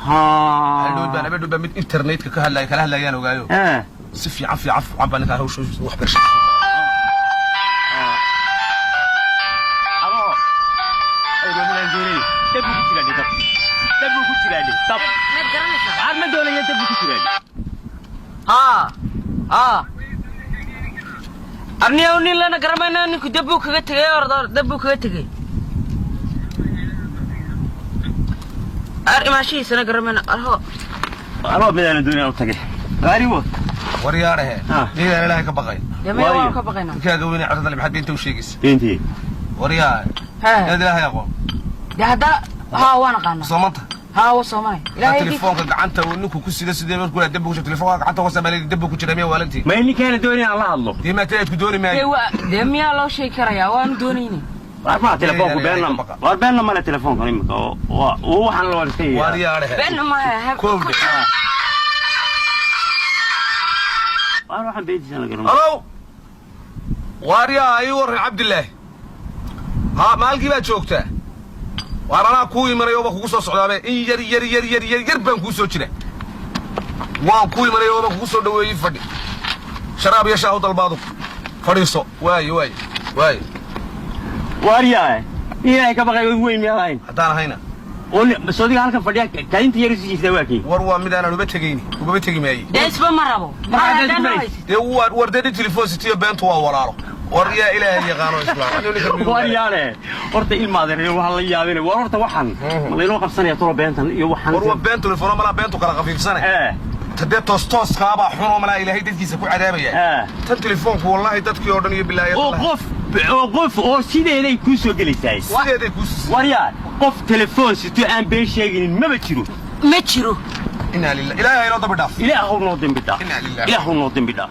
Hadhow baan habeen dhow baa mid internetka ka hadlaya, kala hadlayaan ogaayo. Si fiican fiican fiican baa ninkaa hawsha waxbarasho. Alo. Ay, waa midaan doonayay. Dab buu ku jiraa dhe, dab. Dab buu ku jiraa dhe, dab. Maad garanaysaa? Waxaan ma doonaya, dab buu ku jiraa dhe. Haa haa, arniyow, nin lana garamayna, ninku dab buu kaga tegey, ordo, dab buu kaga tegey. Ar imaashihiisana garamayna, arho. Alo, midaan doonaya u tagay. Gaari wad. War yaarahe. Niyadaan Ilaahay ka baqay. Dee maya, Waayo. waan ka baqaynaa. Ninkaaga weyne codadale, maxaad beenta u sheegaysa? Beentii. War yaa Hee. inaad Ilaahay aqoon. Dee hadda haa, waan aqaanaa. Soomanta. Haa, wa soomanay. Ilaahay Ilaahay. Telefoonka gacanta uu ninku ku sida sidee markuu dab ku jira telefoonka gacanta uga sameeyay, dab ku jira, miya waalantii? May, ninkaana doonaya aan la hadlo. Dee maa ku dooni Dee maayo. waa dee, miyaa loo sheegi karayaa? Waanu doonayni. Waar ma telefoonku Ilaahay beenna. ka baqa. Waar beenna male telefoonkan imika oo waa waxaan loo iska War yeeraa. yaarahe. Been maaha. Kowdhe. Waar waxaan beentiisa la garan. Halow, waaryaa, ii warran Cabdilaahi. Haa, maalkii baad joogtaa? Waar anaa kuu imanayo, baa kugu soo socdaabe. In yar yar yar yar yar yar baan kuu soo jira, waan kuu imanayo, baan kugu soo dhaweeyey. Fadhi, sharaab iyo shaahu dalbaadu, fadhiiso. Waaye waaye waaye. Waar yaa Ilaahay ka baqay weyn miyaad ahayn? Haddaan ahayna? Oo soodiga halkan fadhiya, kaadinta yar isu jiiftaa, waa kii. War waa mid aanan uba tegayni, ugaba tegi maaye. Dee isba ma rabo. Maxaa Haddaan dad noo ku haysid. Dee war dee dhin telefoon sitiyo, beentu waa walaalo. War yaa Ilaahay yaqaano islaam. Waar yaale, horta ilmaadeer, waxaan la yaabina, war horta waxaan ma laynoo qabsanaya tolo beentan iyo waxaan? War waa been telefono malaa, beentu kala khafiifsane. Tadee toos tooskaabaa xunoo malaa Ilaahay dadkiisa ku cadaabaya. Tan telefoonku wallaahi dadkii oo dhan iyo bilaahi. Oo qof oo qof oo sideeday kuu soo gelaysaa. Sideeday kuu. War yaa qof telefoon sito aan been sheeginin maba jiro. Ma jiro. Inaa lilah, Ilaahay inoo dambi dhaaf. Ilaahu noo dembi dhaaf. Inaa lillahi. Ilaahu noo dembi dhaaf.